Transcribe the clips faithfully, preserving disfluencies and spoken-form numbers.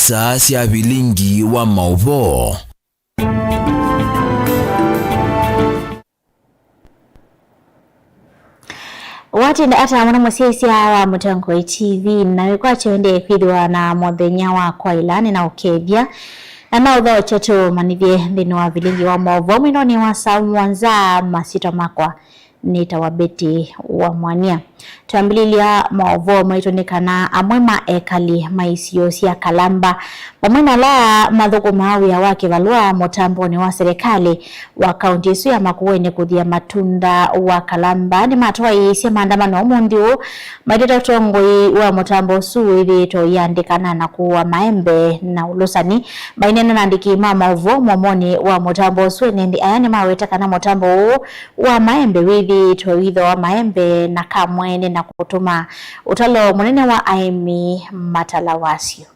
Saa sya vilingi wa maũvoo. Watinda ata mũno mũsyaĩĩsya wa Mũtongoi T V, na wĩkwatyo ĩndĩ kwĩthĩwa na mũthenya wa kwaĩla nĩ na ũkethya na maũvoo tũmanyĩthye nthĩnĩ wa vilingi wa maũvoo mwĩndonĩ wa saa mũonza. Masyĩtwa makwa nĩtawa Betty wa Mwania. Twambĩlĩlya maũvoo maitũ nĩ kana amwe ma ekali ma isio sya Kalamba vamwe na ala mathũkũmaa wĩa wa kĩvalũa mũtambonĩ wa serĩkalĩ wa kaũntĩ ĩsu ya Makueni kũthia matunda wa Kalamba nĩmatwaĩĩsye maandamano ũmũnthĩ ũũ maiteta ũtongoi wa mũtambo ũsu wĩthĩĩtwe ũiandĩkana na kũũa maembe na ũlũsani. Maineena na andĩki ma maũvoo mũomonĩ wa mũtambo ũsu, ene nthĩ aya nĩmaweta kana mũtambo ũũ wa maembe wĩthĩĩtwe ũithooa maembe na kamwene na kũtũma ũtalo mũnene wa aĩmi matala wasyo.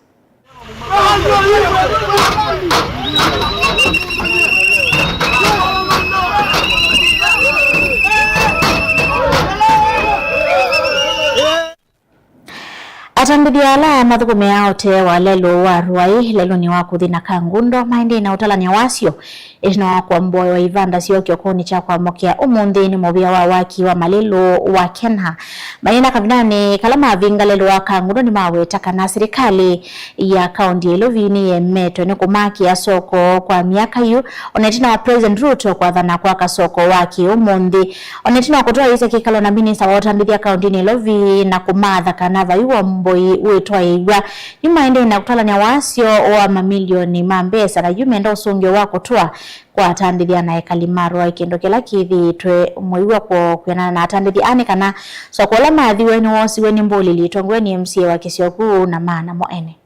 Atambĩthya ala mathũkũmĩaa ũtee wa lelũ wa Rwai, lelũnĩ wa kũthi na Kangundo, maendee na ũtalany'a wasyo ĩtina wa kũamboewa ivanda syoo kĩokonĩ kya kwamũkĩa ũmũnthĩ nĩ mũvĩa wa waki wa malelũ wa Kenya. Maina kavindanĩ kala mavinga lelũ wa Kangundo nĩmaweta kana silikalĩ ya kaũntĩ ya Ilovi nĩyemetwe nĩ kũmakĩa soko kwa myaka yu, ona ĩtina wa President Ruto kwathana kwaka soko wa kĩ-ũmũnthĩ. Ona ĩtina wa kũtwaĩĩsya kĩkalo na minista wa ũtambĩthya kaũntĩnĩ Ilovi na kũmatha kana vai ũomboi wĩtwaĩĩw'a, nĩmaendee na kũtalany'a wasyo wa mamilioni ma mbesa, na yu menda ũsũngĩo wa kũtũa kwa atambĩthya na ekali ma Rwai, kĩndũ kĩla kĩthĩĩtwe mũiw'a kwoo. Kwĩanana na atambĩthya aa nĩ kana soko ũla mathiwe nĩwoosiwe nĩ mbũlĩli ĩtongoew'e nĩ M C A wa kĩsio kĩu na maana mo ene.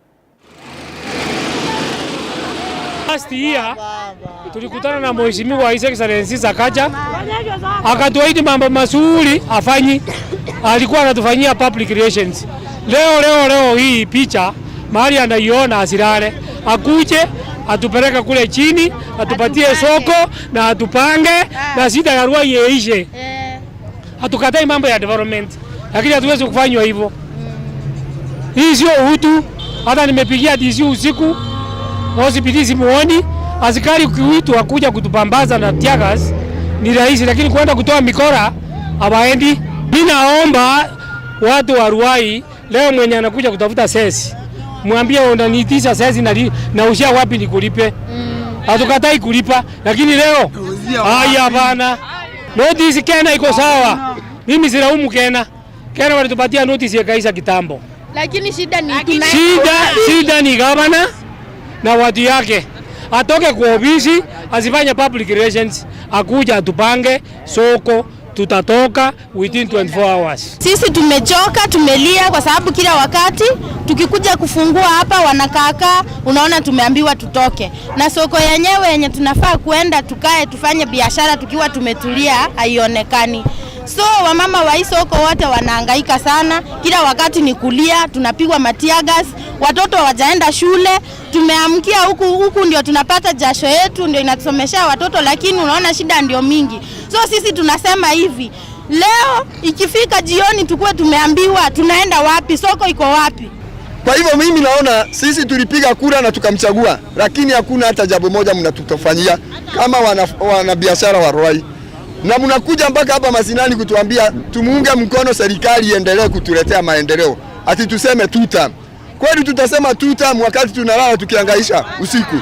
Last year, tulikutana na Mheshimiwa His Excellency Sakaja, akatuahidi mambo mazuri afanyi. Alikuwa anatufanyia public relations. Leo, leo, leo hii picha, mahali anaiona asilale, akuje, atupeleke kule chini, atupatie soko na atupange, na shida ya Rwai iishe. Hatukatai mambo ya development, lakini hatuwezi kufanywa hivyo. Hii sio utu. Hata nimepigia D C usiku, hospitali simuoni. Askari kuitwa kuja kutupambaza na tear gas ni rahisi, lakini kwenda kutoa mikora hawaendi. Mimi naomba watu wa Rwai, leo mwenye anakuja kutafuta sesi, mwambie, "Unaniitisha sesi na li-, naushia wapi nikulipe?" Hatukatai kulipa, lakini leo, haya, hapana. Notice Kenya iko sawa. Mimi silaumu Kenya. Kenya walitupatia notice ikaisha kitambo. Lakini shida ni tuna- Shida, shida ni gavana na watu yake. Atoke kwa ofisi, asifanye public relations, akuja atupange soko, tutatoka within twenty-four hours. Sisi tumechoka, tumelia kwa sababu kila wakati tukikuja kufungua hapa wanakaakaa, unaona tumeambiwa tutoke. Na soko yenyewe yenye tunafaa kuenda tukae tufanye biashara tukiwa tumetulia haionekani. So wamama wa hii soko wote wanahangaika sana, kila wakati ni kulia, tunapigwa ma tear gas, watoto hawajaenda shule, tumeamkia huku, huku ndio tunapata jasho yetu, ndio inatusomeshea watoto, lakini unaona shida ndio mingi. So sisi tunasema hivi, leo ikifika jioni tukuwe tumeambiwa tunaenda wapi, soko iko wapi? Kwa hivyo mimi naona sisi tulipiga kura na tukamchagua, lakini hakuna hata jambo moja mnatutufanyia kama wana, wanabiashara wa Rwai. Na mnakuja mpaka hapa mashinani kutuambia tumuunge mkono serikali iendelee kutuletea maendeleo. Ati tuseme two term. Kweli tutasema two term wakati tunalala tukihangaisha usiku?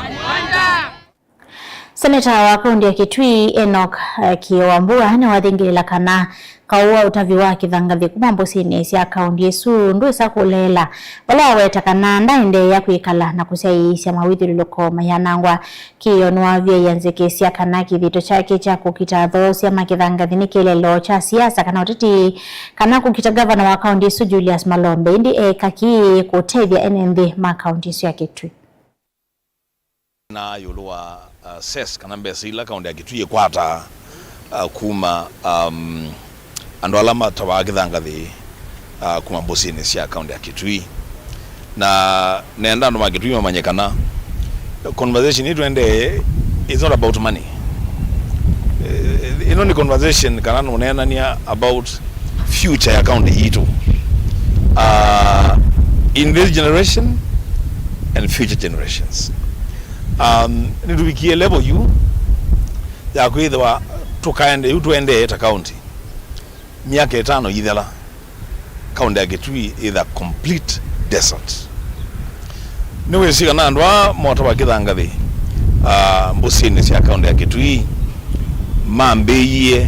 Seneta wa kaũntĩ ya Kitui, Enoch, eh, Kĩo Wambua, nĩwathingĩlĩla kana kaũ wa ũtavi wa kĩthangathĩ kuma mbũsĩnĩ sya kaũntĩ ĩsu ndwĩsa kũleela, vala waweta kana ndaendeea kwĩkala na kũsyaĩĩsya mawĩthyũlũlũko mayanangwa. Kĩo nĩwavyaĩĩa nzĩkĩsya kana kĩthito kyake kya kũkita athoosi ma kĩthangathĩ nĩ kĩeleelo kya siasa kana ũteti, kana kũkita ngavana wa kaũntĩ ĩsu Julius Malombe, ĩndĩ eeka kĩ kũtethya ene nthĩ ma kaũntĩ ĩsu ya Kitui. Na ĩũlũ wa, uh, cess kana mbesa ila kaũntĩ ya Kitui ĩkwataa, uh, kuma, um, andũ ala matavaa kĩthangathĩ, uh, kuma mbũsĩnĩ sya kaũntĩ ya Kitui. Na nenda andũ ma Kitui mamanye kana conversation ĩĩ twendee, it's not about money. Eh, ĩno nĩ conversation kana nũneenania about future ya kaũntĩ yitũ. Uh, in this generation, and future generations. Um, nĩtũvikie level yu ya kwĩthĩwa tũkaende yu tũendee ta county. Myaka ĩtano yĩthela, kaũntĩ ya Kitui ĩtha complete desert. Nĩwĩsĩ kana andũ aa mota wa kĩthangathĩ, ah, mbũsĩnĩ sya kaũntĩ ya Kitui mambĩĩie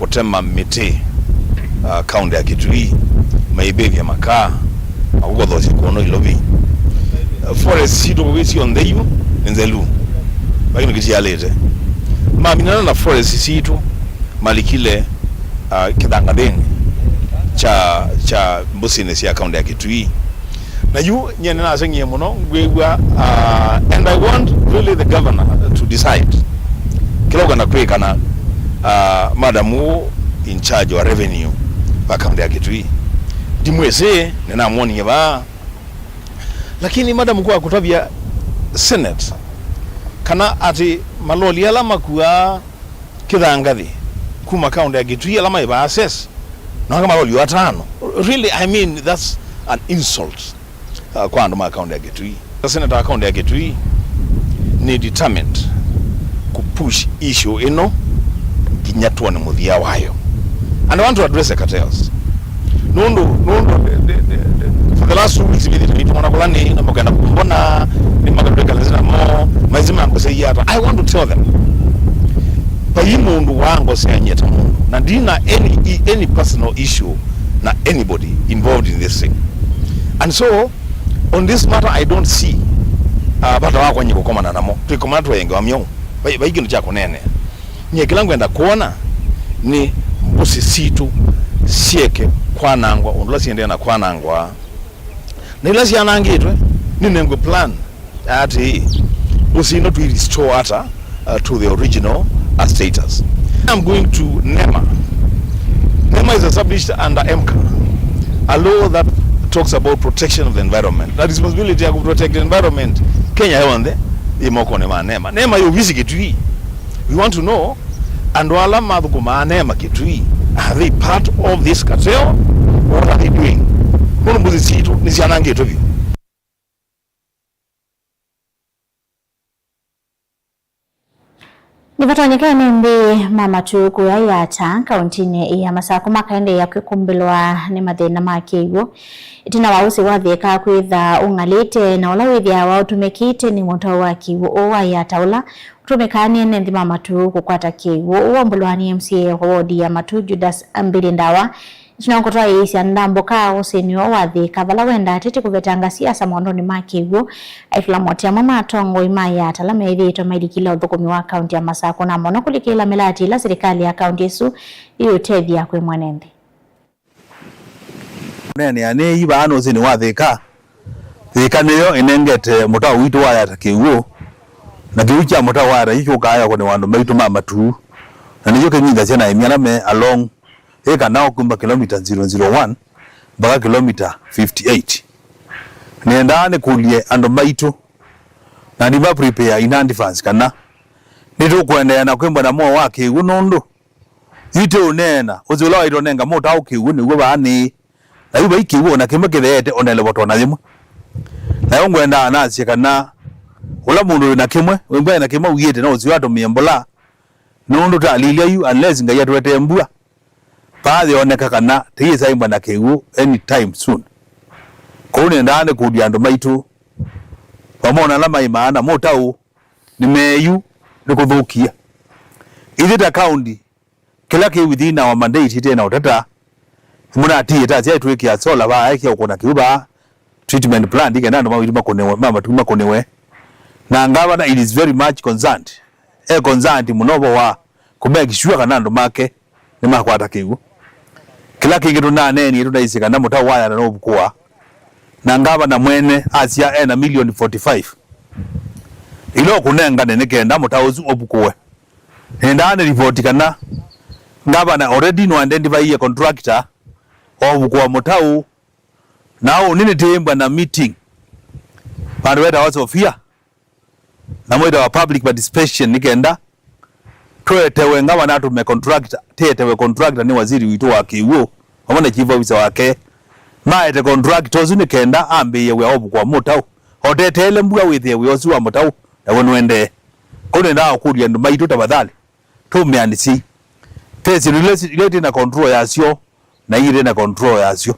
kũtema mĩtĩ, ah, kaũntĩ ya Kitui, maivĩvya makaa, makũkothosya kũno ilovi. Forest sitũ kũvĩ syonthe yu nĩ nthelu, lakini kĩtialĩte. Maminana na forest sitũ, malikile, ah, kĩthangathĩnĩ kya, kya mbũsĩnĩ sya kaũntĩ ya Kitui. Na yu nyie nĩnaseng'ie mũno ngwĩw'a, ah, and I want really the governor to decide kĩla ũkwenda kwĩka na, ah, madam wũ in charge wa revenue wa kaũntĩ ya Kitui. Ndimwĩsĩ, nĩnamwonie vaa. Lakini madam kwa kũtavya Senate kana atĩ maloli ala makuaa kĩthangathĩ kuma kaũntĩ ya Kitui ala maĩ vaa Ses, no anga maloli atano. Really, I mean, that's an insult, uh, kwa andũ ma kaũntĩ ya Kitui. Seneta wa kaũntĩ ya Kitui nĩ determined kũpush issue ĩno nginya tuone mũthia wayo. And I want to address the cartels. Nũndũ, nũndũ, the, the, the, the, for the last two weeks, nĩthĩte nĩtũmona kũla nĩ, na mũkenda kũmbona, nĩ makatwĩkala nzĩ namo, maisĩ mangosei ata. I want to tell them, vai mũndũ wangoseany'a ta mũndũ, na ndina any, any personal issue na anybody involved in this thing. And so, on this matter, I don't see, uh, vata wakwa nyie kũkomana namo. Twĩkomana tũenge wa myaũ. Vai, vai kĩndũ kya kũneenea. Nyie kĩla ngwenda kwona nĩ mbũsĩ sitũ syeke kwanangwa ũndũ ũla siendee na kwanangwa. Na ila syanangĩtwe, nĩnengwe plan atĩĩ, mbũsĩ ino tũi restore ata, uh, to the original, uh, status. I'm going to NEMA. NEMA is established under EMCA, a law that talks about protection of the environment. Na responsibility ya ku protect environment Kenya yonthe ĩ mokonĩ ma NEMA. NEMA yĩ ovisi Kitui. We want to know, andũ ala mathũkũmaa NEMA Kitui, are they part of this cartel? What are they doing? Nũndũ mbũsĩ sitũ nĩsyanangĩtwe vyũ. Nĩvatonyeka ene nthĩ ma matu kũya Yatta kaũntinĩ ya Masakũ makaendeea kwĩkumbĩlwa nĩ mathĩna ma kĩw'ũ ĩtina wa ũsĩ wa Thĩka kwĩtha ũng'alĩte, na ũla wĩthĩawa ũtũmĩkĩte nĩ mũtao wa kĩw'ũ ũũ wa Yatta ũla ũtũmĩkaa nĩ ene nthĩ ma matu kũkwata kĩw'ũ. Ũũ wambũlwa nĩ M C A wa wodi ya Matu, Judas Mbili Ndawa, ĩtina wa kũtwaĩĩsya ndambũka ũsĩnĩ ũũ wa Thĩka, vala wendaa tete kũvetanga siasa maũndũnĩ ma kĩw'ũ, aitũla motĩ amwe ma atongoi ma Yatta ala methĩĩtwe mailikĩla ũthũkũmi wa kaũnti ya Masakũ, na mũno kũlikĩla mĩlatĩ ĩla silikalĩ ya kaũnti ĩsu yĩũtethya kwĩ mwene nthĩ. Kũneenea nĩ ĩ vaa nũsĩnĩ wa Thĩka. Thĩka nĩyo ĩnengete mũtao witũ wa Yatta kĩw'ũ, na kĩw'ũ kya mũtao wa Yatta kĩu kĩũkaa kũnĩwa andũ maitũ ma Matu, na nĩkyo kĩnyithasya na aĩmi ala me along ĩ kana o kuma kilomita zero zero one mpaka kilomita fifty eight. Nĩendaa nĩkũlye andũ maitũ, na ndiva prepare in advance kana nĩtũkũendeea na kwĩmbwa na mũo wa kĩw'ũ, nũndũ yu tũũneena ũsĩ ũla waitũ ũnenga mũtao kĩw'ũ nĩw'o vaa nĩĩ, na yu vai kĩw'ũ ona kĩmwe kĩtheete ona ĩlevo tona yĩmwe. Nayo ngwendaa nasye kana ũla mũndũ wĩ na kĩmwe, wĩmbwa ena kĩmwe ũiĩte, no ũsĩ atũmĩe mbũla, nũndũ talilya yu, unless Ngai atũetee mbua, vaa yĩoneka kana tĩyĩsa ĩmbwa na kĩw'ũ anytime soon. Kwoou nĩendaa nĩkũlya andũ maitũ, vamwe na ala maĩmaa na mũtaũ, nĩ meeyu nĩ kũthũkie. Ithyĩ ta kaũnti, kĩla kĩ within our mandate ĩtena ũtata, mũnatiĩe ta syaĩ twĩkĩa solar vaa, aĩkĩa ũkũna kĩu vaa, treatment plant, ĩkenda andũ ma Matu makũnĩwe, ma Matu makũnĩwe. Na ngavana, it is very much concerned. E concerned mũno ũvoo wa kũ make sure kana andũ make nĩmakwata kĩw'ũ. Kĩla kĩngĩ tũnaneenie, tũnaisye kana mũtaũ wa Yatta nũvukũwa, na ngavana mwene asya ena milioni forty-five ila ũkũnengane nĩ kenda mũtaũ ũsu ũvukũwe. Nendaa nĩ ripoti kana ngavana already nũ identifyie contractor wa ũvukũwa mũtaũ, na ũnĩ nĩtĩĩmbwa na meeting vandũ vetawa Sofia, na mwĩtawa public participation, nĩ kenda twetewe ngavana atũme contractor, tĩetewe contractor nĩ waziri witũ wa kĩw'ũ vamwe na chief officer wake, maete contractor ũsu nĩ kenda ambĩĩe wĩa wa ũvukũwa mũtaũ. Oteteele mbua wĩthĩe wĩa ũsu wa mũtaũ, naw'o nũendee. Kwoou nĩendaa ũkũlya andũ maitũ tafadhali, tũmĩanĩsyei. Ve syĩndũ ila, ila twĩ na control yasyo, na ii ĩte na control yasyo.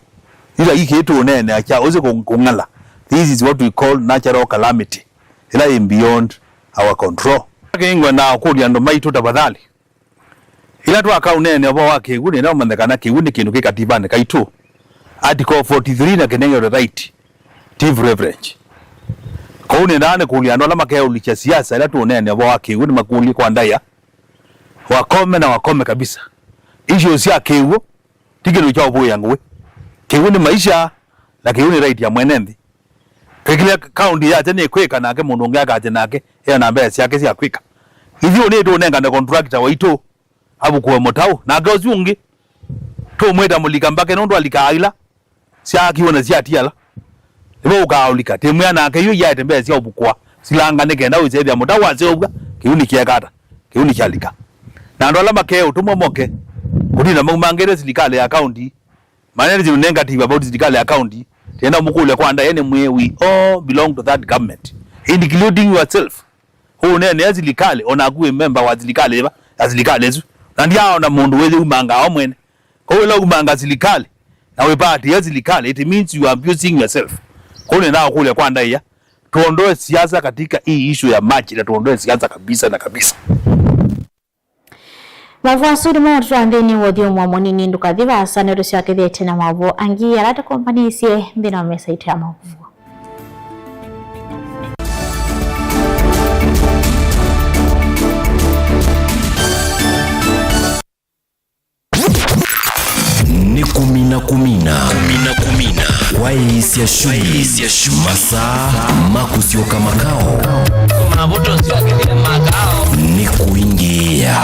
Ila ikĩtũneenea kya ũsĩ kũ-, kũng'ala. This is what we call natural calamity. Ĩla ĩ beyond our control. Kĩngwe na kũlya andũ maitũ tafadhali. Ĩla twakaũneenea ũvoo wa kĩw'ũ, nĩenda ũmanye kana kĩw'ũ nĩ kĩndũ kĩ kativanĩ kaitũ. Article forty-three na kĩnengetwe right, tiv reverence. Kwoou nĩendaa nĩ kũlya andũ ala makeũlikya siasa, ĩla tũũneenea ũvoo wa kĩw'ũ, nĩmakũlye kwa ndaĩa. Wakome na wakome kabisa. Issues sya kĩw'ũ, ti kĩndũ kya ũvũĩa ngũĩ. Kĩw'ũ nĩ maisha, na kĩw'ũ nĩ right ya mwene nthĩ. Kĩkĩlya kaũndi yake nĩ kwĩka, nake mũndũ ũngĩ akatĩ nake ena mbesa syake sya kwĩka. Ithyĩ nĩ tũnengane contractor waitũ avukũe mũtaũ, nake ũsu ũngĩ tũmwĩta mũlika mbake nũndũ alikaa ila syaakiwe na syatiala. Nĩvo ũkaaũlika, tĩmwĩa nake yu yaete mbesa sya ũvukũa silanga nĩ kenda wĩsethĩa mũtaũ waseũvw'a, kĩw'ũ nĩkyeeka ata? Kĩw'ũ nĩkyalika. Na andũ ala makeũtũmwa moke kũtinda maumangĩte silikalĩ ya kaũndi, manene zĩu negative about silikalĩ ya kaũndi, tenda mũkũlya kwa ndaĩa nĩ mwĩe, we all belong to that government, including yourself. Ũneenea silikalĩ, o naku wĩ memba wa silikalĩ ĩva, ya silikalĩ ĩsu. Na ndiaona mũndũ wĩthĩ umangaa o mwene. Kwoou ĩla umanga silikalĩ, na wĩpaatĩĩa silikalĩ, it means you are abusing yourself. Kwoou nĩendaa ũkũlya kwa ndaĩa, tuondoe siasa katika hii issue ya maji, na tuondoe siasa kabisa na kabisa. Maũvoo asu nĩmo matũtwaa nthĩnĩ wa ũthyũmũo mũnini. Ndũkathi vaasa, nĩtũsyokethete na maũvoo angĩ ala tũkombanĩisye nthĩnĩ wa mesa itũ ya maũvoo. Nĩ kũmina kũmina. Kũmina kũmina. Kwaĩĩsya shughuli. Masaa ma kũsyoka makao. Mavuto syokethie makao. Nĩ kũingĩĩa.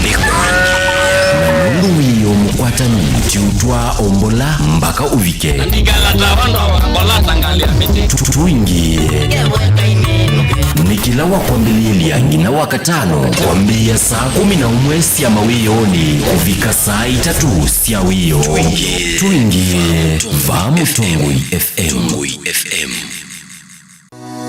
Nĩ kũingĩĩa. Na nũndũ wĩoo mũkwatanu, tiũtwaa ombola mpaka ũvike. Ndikala ta wando wa mbola tangalia miti. Tũingĩĩe. Nĩ kĩla wa kwambĩlĩlya nginya wa katano, kwambĩĩa saa kũmi na ũmwe sya mawĩoonĩ kũvika saa itatũ sya wĩoo. Tũingĩĩe. Tũingĩĩe. Vaa Mũtongoi F M.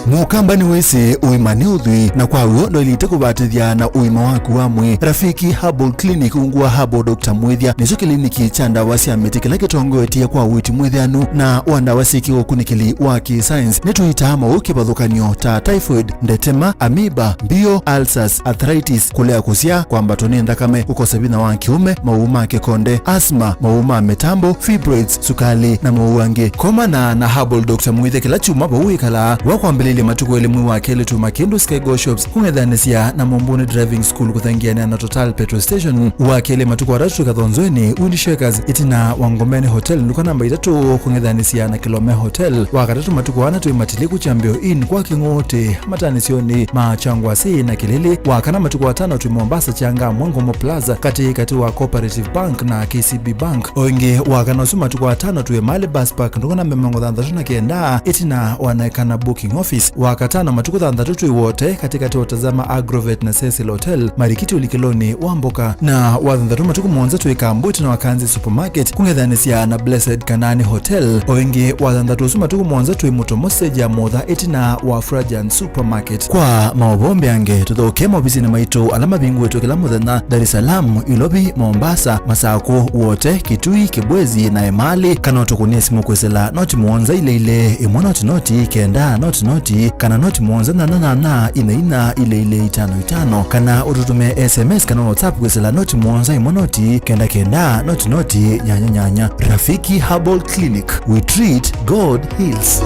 Mũkamba nĩwĩsĩ ũima nĩ ũthwii, na kwa w'o ndwaĩlĩte kũvatĩthya na ũima waku wa mwĩĩ. Rafiki Herbal Clinic, ungu wa Herbal Doctor Mwĩthya, nĩkyo kĩliniki kya ndawa sya mĩtĩ kĩla kĩtongoetye kwa ũiiti mwĩthĩanu na wa ndawa syĩ kĩũkunĩkĩli wa kĩ-science. Nĩtũitaa maũũ kĩvathũkany'o ta typhoid, ndetema, amoeba, mbio, ulcers, arthritis, kũlea kũsyaa, kwambatwa nĩ nthakame, kũkosa vinya wa kĩũme, maũũ ma kĩkonde, asthma, maũũ ma mĩtambo, fibroids, sukalĩ, na maũũ angĩ. Komana na Herbal Doctor Mwĩthya kĩla kyumwa vau wĩkalaa, wa kwambĩlĩlya matukũ elĩ mwei wa kelĩ tuma kĩndũ Skygo Shops, kũng'ethanĩsya na Mombuni Driving School kũthengeanĩa na Total Petrol Station, wa kelĩ matukũ atatũ Kathonzoeni, Wind Shakers, ĩtina wa Ngomeni Hotel, nduka namba itatũ, kũng'ethanĩsya na Kilome Hotel, wa katatũ matukũ ana twĩ Matiliku Kyambĩo Inn kwa Kĩng'ũũtĩ, matanĩsyonĩ ma Kyangwasĩ na Kĩlĩlĩ, wa kana matukũ atano twĩ Mombasa Kyanga Mwangomo Plaza, katĩ katĩ wa Cooperative Bank na K C B Bank. O ĩngĩ, wa kana ũsu matukũ atano twĩ Mali Bus Park, nduka namba mĩongo thanthatũ na kenda, ĩtina wa Naekana Booking Office. Wa katano matukũ thanthatũ twĩ Wote, katĩ katĩ wa Tazama Agrovet na Cecil Hotel, marikiti ũlikĩlonĩ wa mboka. Na wa thanthatũ matukũ mũonza twĩ Kambu, ĩtina wa Kanzi Supermarket, kũng'ethanĩsya na Blessed Kanani Hotel. O ĩngĩ, wa thanthatũ ũsu matukũ mũonza twĩ Mũtomo stage ya Motha, ĩtina wa Frajan Supermarket. Kwa maũvoo mbeange, tũthokee maovisinĩ maitũ ala mavingũĩtwe kĩla mũthenya, Dar es Salaam, Ilovi, Mombasa, Masakũ, Wote, Kitui, Kibwezi, na Emali, kana ũtũkũnĩe simũ kwĩsĩla noti mũonza ilĩ ilĩ, ĩmwe noti noti, kenda noti noti, kana noti mũonza nyanya nyanya, ina ina, ilĩ ilĩ, itano itano, kana ũtũtũmĩe S M S kana WhatsApp kwĩsĩla noti mũonza ĩmwe noti, kenda kenda, noti noti, nyanya nyanya. Rafiki Herbal Clinic, we treat, God heals.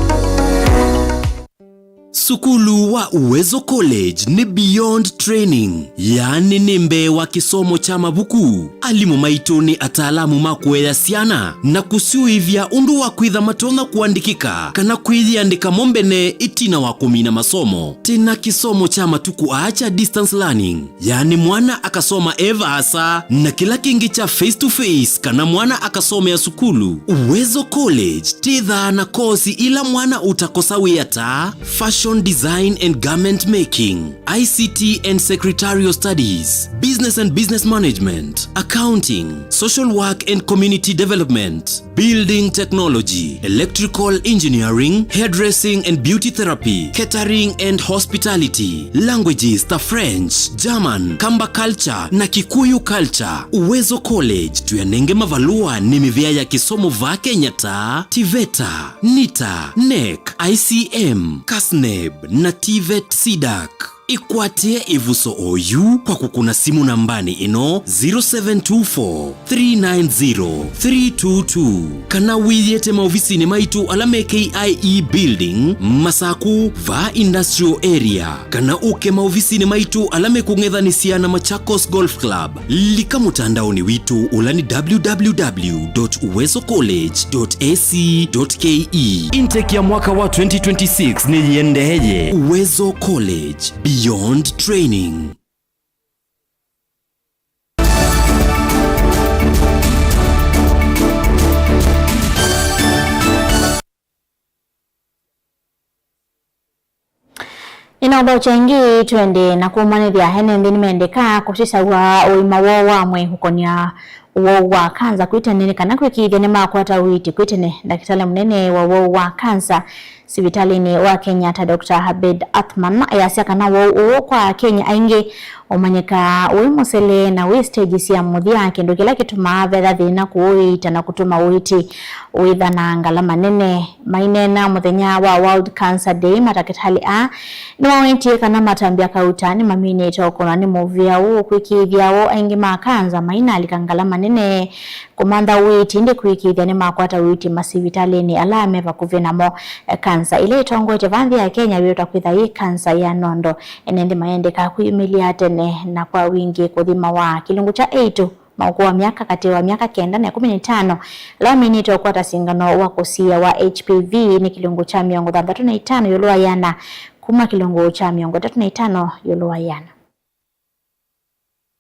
Sukulu wa Uwezo College nĩ beyond training, yaani nĩ mbee wa kĩsomo kya mavuku. Alimũ maitũ nĩ ataalamu ma kũea syana na kũsyũĩvya ũndũ wa kwĩtha matonya kũandĩkĩka kana kwĩyĩandĩka mo mbene ĩtina wa kũmina masomo. Twĩ na kĩsomo kya matukũ aa kya distance learning, yaani mwana akasoma e vaasa, na kĩla kĩngĩ kya face to face, kana mwana akasomea sukulu. Uwezo College twĩthaa na kosi ila mwana ũtakosa wĩa ta fashion design and garment making, I C T and secretarial studies, business and business management, accounting, social work and community development, Building technology, electrical engineering, hairdressing and beauty therapy, catering and hospitality, languages ta French, German, Kamba culture na Kikuyu culture. Uwezo College tũyanenge mavalũa nĩ mĩvĩa ya kĩsomo vaa Kenya ta TVETA, NITA, NEC, I C M, CASNEB na TVET CDAC. Ĩkwatĩe ĩvuso oyu kwa kũkũna simũ nambanĩ ĩno, zero seven two four, three nine zero, three two two, kana wĩyĩte maovisinĩ maitũ ala me K I E Building, Masaku, vaa Industrial Area, kana ũke maovisinĩ maitũ ala mekũng'ethanĩsya na Machakos Golf Club. Lika mũtandaonĩ witũ ũla nĩ www dot uwezo college dot ac dot ke. Intake ya mwaka wa twenty twenty-six nĩyĩendeeye. Uwezo College, beyond training. Nĩnaũthaũkya ĩngĩ twende na kũmanyĩthya ene nthĩ nĩmendekaa kũsisaw'a ũima woo wa mwĩĩ ũkonya ũwau wa kanza kwĩ tene, nĩ kana kwĩkĩĩthya nĩmakwata ũiiti kwĩ tene. Ndakĩtalĩ mũnene wa ũwau wa kanza sivitalĩnĩ wa Kenyatta, Doctor Abed Athman, easya kana ũwau ũũ kwa Akenya aingĩ ũmanyĩkaa wĩ mũsele na wĩ stage sya mũthya, kĩndũ kĩla kĩtumaa vetha thĩna kũũiita na kũtuma ũiiti wĩtha na ngalama nene. Maineena mũthenya wa World Cancer Day, matakĩtalĩ aa nĩmawetie kana matambya kauta nĩmaminĩte ũkũnwa nĩ mũvĩa ũũ kwĩkĩĩthya o aingĩ ma kanza mainalika ngalama nene kũmantha ũiiti, ĩndĩ kwĩkĩĩthya nĩmakwata ũiiti masivitalĩnĩ ala me vakuvĩ namo. Kanza ĩla ĩtongoetye vaa nthĩ ya Kenya yĩwetwa kwĩtha yĩ kanza ya nondo. Ene nthĩ maendeka kwĩyumĩlya tene na kwa wingĩ kũthimawa kĩlungu kya A two maũkũũ wa myaka katĩ wa myaka kenda na ĩkũmi na ĩtano, ala maminĩte ũkwata singano wa kũsiĩa wa H P V nĩ kĩlungu kya mĩongo thanthatũ na itano ĩũlũ wa ĩana kuma kĩlungu kya mĩongo ĩtatũ na itano ĩũlũ wa ĩana.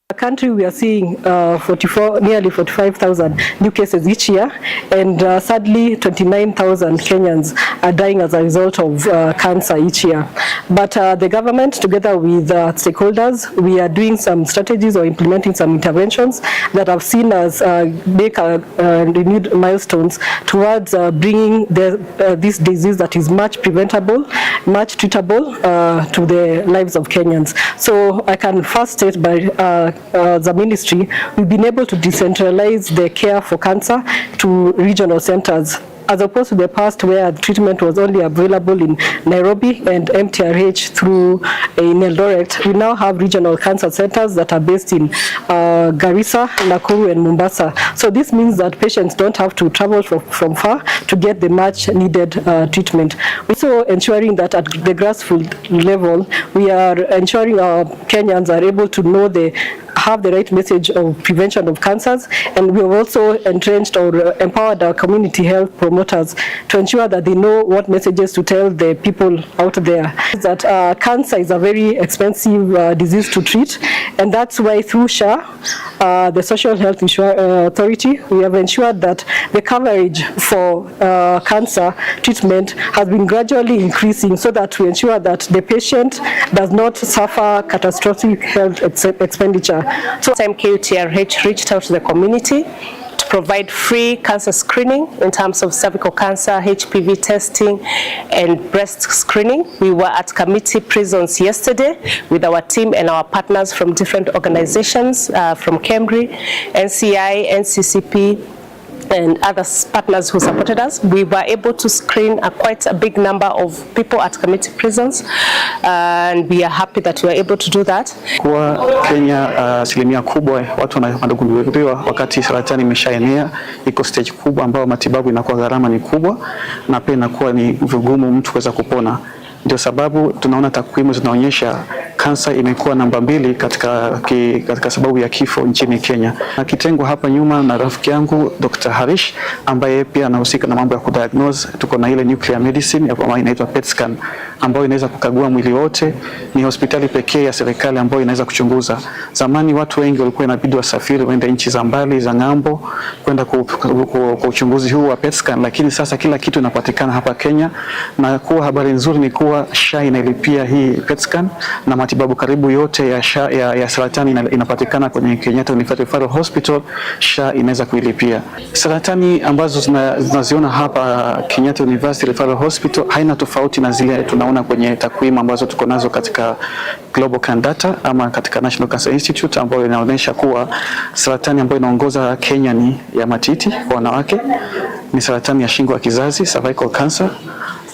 The country, we are seeing, uh, forty-four, nearly forty-five thousand new cases each year, and, uh, sadly, twenty-nine thousand Kenyans are dying as a result of, uh, cancer each year. But, uh, the government, together with, uh, stakeholders, we are doing some strategies or implementing some interventions that have seen us, uh, make a, uh, renewed milestones towards, uh, bringing the, uh, this disease that is much preventable, much treatable, uh, to the lives of Kenyans. So I can first state by, uh, uh, the ministry, we've been able to decentralize the care for cancer to regional centers, as opposed to the past where treatment was only available in Nairobi and M T R H through, uh, in Eldoret. We now have regional cancer centers that are based in, uh, Garissa, Nakuru, and Mombasa. So this means that patients don't have to travel from, from far to get the much needed, uh, treatment. Also ensuring that at the grassroots level, we are ensuring our Kenyans are able to know the have the right message of prevention of cancers, and we have also entrenched or, uh, empowered our community health promoters to ensure that they know what messages to tell the people out there. That, uh, cancer is a very expensive, uh, disease to treat, and that's why through SHA, uh, the Social Health Insur-, uh, Authority, we have ensured that the coverage for, uh, cancer treatment has been gradually increasing so that we ensure that the patient does not suffer catastrophic health ex-, expenditure. So time K U T R H reached out to the community to provide free cancer screening in terms of cervical cancer, H P V testing, and breast screening. We were at Kamiti Prisons yesterday with our team and our partners from different organizations, uh, from KEMRI, N C I, N C C P, and other s-, partners who supported us. We were able to screen a quite a big number of people at Kamiti Prisons, uh, and we are happy that we were able to do that. Kwa Kenya, uh, asilimia kubwa watu wana-, wanagunduliwa wakati saratani imeshaenea, iko stage kubwa ambayo matibabu inakuwa gharama ni kubwa, na pia inakuwa ni vigumu mtu kuweza kupona. Ndio sababu tunaona takwimu zinaonyesha kansa imekuwa namba mbili katika ki-, katika sababu ya kifo nchini Kenya. Na kitengo hapa nyuma na rafiki yangu Doctor Harish, ambaye pia anahusika na mambo ya kudiagnose, tuko na ile nuclear medicine ya, ambayo inaitwa PET scan, ambayo inaweza kukagua mwili wote. Ni hospitali pekee ya serikali ambayo inaweza kuchunguza. Zamani watu wengi walikuwa inabidi wasafiri waende nchi za mbali, za ng'ambo, kwenda ku-, ku-, ku-, kwa uchunguzi huu wa PET scan, lakini sasa kila kitu inapatikana hapa Kenya, na kuwa habari nzuri ni kuwa SHA inailipia hii PET scan na matibabu Matibabu karibu yote ya, sha, ya, ya saratani ina, inapatikana kwenye Kenyatta University Referral Hospital, sha inaweza kuilipia. Saratani ambazo zina, zinaziona hapa Kenyatta University Referral Hospital haina tofauti na zile tunaona kwenye takwimu ambazo tuko nazo katika Global Can Data ama katika National Cancer Institute, ambayo inaonyesha kuwa saratani ambayo inaongoza Kenya ni ya matiti kwa wanawake, ni saratani ya shingo ya kizazi, cervical cancer,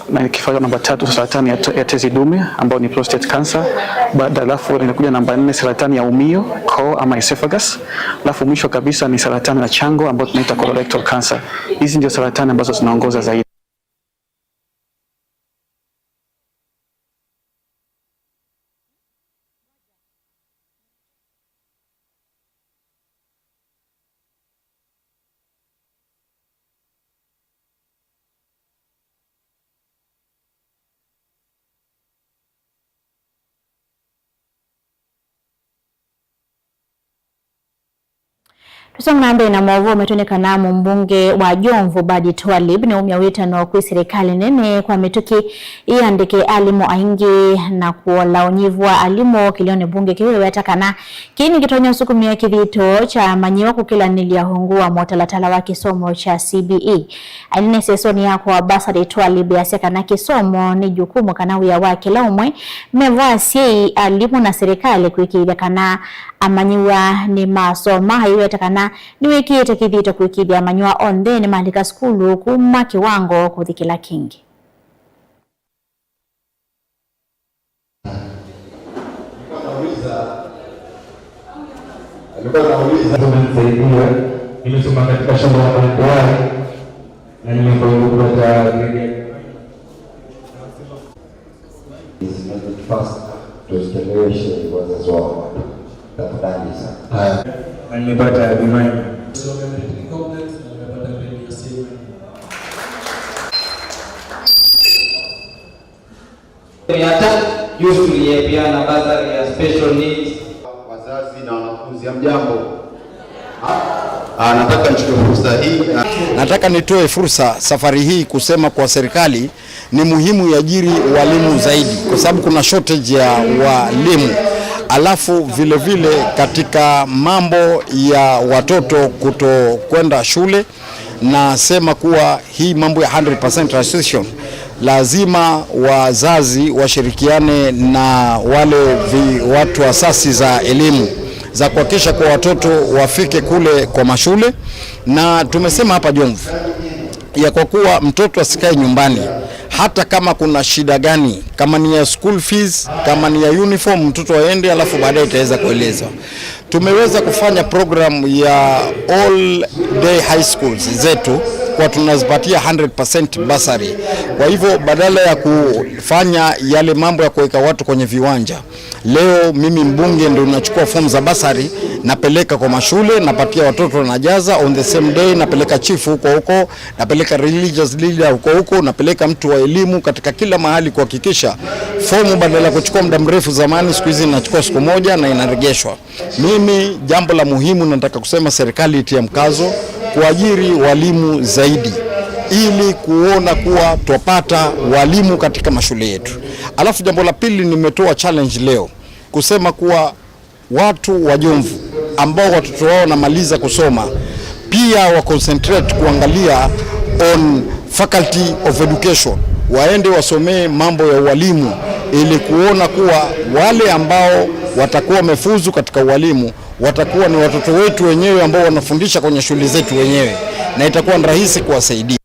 na ikifuatwa namba tatu, saratani ya, to- ya tezi dume ambayo ni prostate cancer, baada, alafu inakuja namba nne, saratani ya umio, koo ama esophagus, alafu mwisho kabisa ni saratani ya chango ambayo tunaita colorectal cancer. Hizi ndio saratani ambazo zinaongoza zaidi. Tũsonga na mbee na maũvoo maitũ nĩ kana mũmbunge wa Jomvu Badi Twalib nĩwaumya wĩtano kwĩ silikalĩ nene kwa mĩtũkĩ ĩandĩke alimũ aingĩ na kũola ũnyivu wa alimũ kĩlĩonĩ mbunge kĩu ĩweta kana kĩĩ nĩkĩtonya ũsukumĩa kĩthito kya amanyĩw'a kũkĩlanĩlya ungu wa mũtalatala wa kĩsomo kya C B E. Aineenea sesoni ya kũaa bursary, Twalib easya kana kĩsomo nĩ jukumu kana wĩa wa kĩla ũmwe. Mevo asyai, alimũ na silikalĩ kwĩkĩĩthya kana amanyĩw'a nĩmasoma. Aiweta kana nĩwĩkĩĩte kĩthito kwĩkĩĩthya amanyĩw'a onthe nĩmalika sukulu kuma kĩwango kũthi kĩla kĩngĩ. Alikuwa anauliza, nimesaidia, nimesoma katika shule ya Makuai na nimefanya kupata grade ya Is make it fast. Tusicheleweshe wazazi wao hapa. Tafadhali sana. Haya. Na nimepata B minor. Nimesoma P three complex na nimepata grade ya C minor. Mia tatu, juzi tuliyepeana bursary ya special needs. Wazazi na wanafunzi, hamjambo? Ah, nataka nichukue fursa hii, ah. Nataka nitoe fursa safari hii kusema kwa serikali ni muhimu iajiri walimu zaidi, kwa sababu kuna shortage ya walimu. Alafu vile vile katika mambo ya watoto kutokwenda shule, nasema kuwa hii mambo ya hundred percent restitution, lazima wazazi washirikiane na wale vi-, watu asasi za elimu za kuhakikisha kuwa watoto wafike kule kwa mashule. Na tumesema hapa Jomvu ya kwa kuwa mtoto asikae nyumbani, hata kama kuna shida gani, kama ni ya school fees, kama ni ya uniform, mtoto aende, alafu baadaye itaweza kuelezwa. Tumeweza kufanya program ya all day high schools zetu kwa tunazipatia hundred percent bursary. Kwa hivyo badala ya kufanya yale mambo ya kuweka watu kwenye viwanja, leo mimi mbunge ndio nachukua fomu za bursary, napeleka kwa mashule, napatia watoto, najaza on the same day, napeleka chief huko huko, napeleka religious leader huko huko, napeleka mtu wa elimu katika kila mahali kuhakikisha fomu, badala ya kuchukua muda mrefu zamani, siku hizi inachukua siku moja na inaregeshwa. Mimi, jambo la muhimu nataka kusema, serikali itie mkazo kuajiri walimu zaidi ili kuona kuwa twapata walimu katika mashule yetu. Alafu jambo la pili, nimetoa challenge leo kusema kuwa watu wa Jomvu ambao watoto wao wanamaliza kusoma pia wa concentrate kuangalia on Faculty of Education, waende wasomee mambo ya ualimu ili kuona kuwa wale ambao watakuwa wamefuzu katika ualimu watakuwa ni watoto wetu wenyewe ambao wanafundisha kwenye shule zetu wenyewe, na itakuwa ni rahisi kuwasaidia.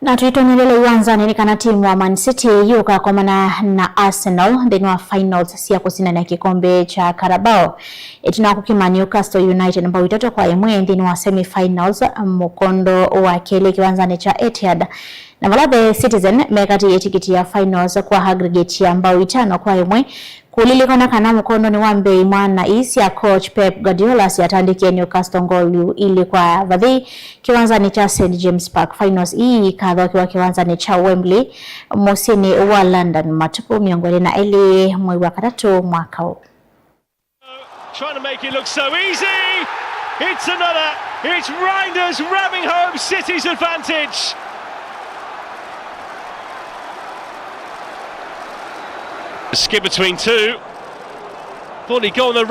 Na tũitonyelele iwanzanĩ nĩ kana timu wa Man City yũkakomana na Arsenal nthĩnĩ wa finals sya kũsindana kĩkombe kya Carabao. Ĩtina wa kũkima Newcastle United mbao itatũ kwa ĩmwe nthĩnĩ wa semi-finals mũkondo wa kelĩ kĩwanzanĩ kya Etihad, na vala The Citizen mekatĩie tikiti ya finals kwa aggregate ya mbao itano kwa ĩmwe. Kũlilikana kana mũkondonĩ wa mbee imwana ii sya coach Pep Guardiola syatandĩkie Newcastle ngolu ilĩ kwa vathei kĩwanzanĩ kya St James Park. Finals ii ikathokĩwa kĩwanzanĩ kya Wembley mũsyĩnĩ wa London matukũ mĩongo ĩlĩ na elĩ mwei wa katatũ mwaka ũũ. Trying to make it look so easy. It's another. It's Reijnders ramming home City's advantage. Skip between two. Thought he'd go on the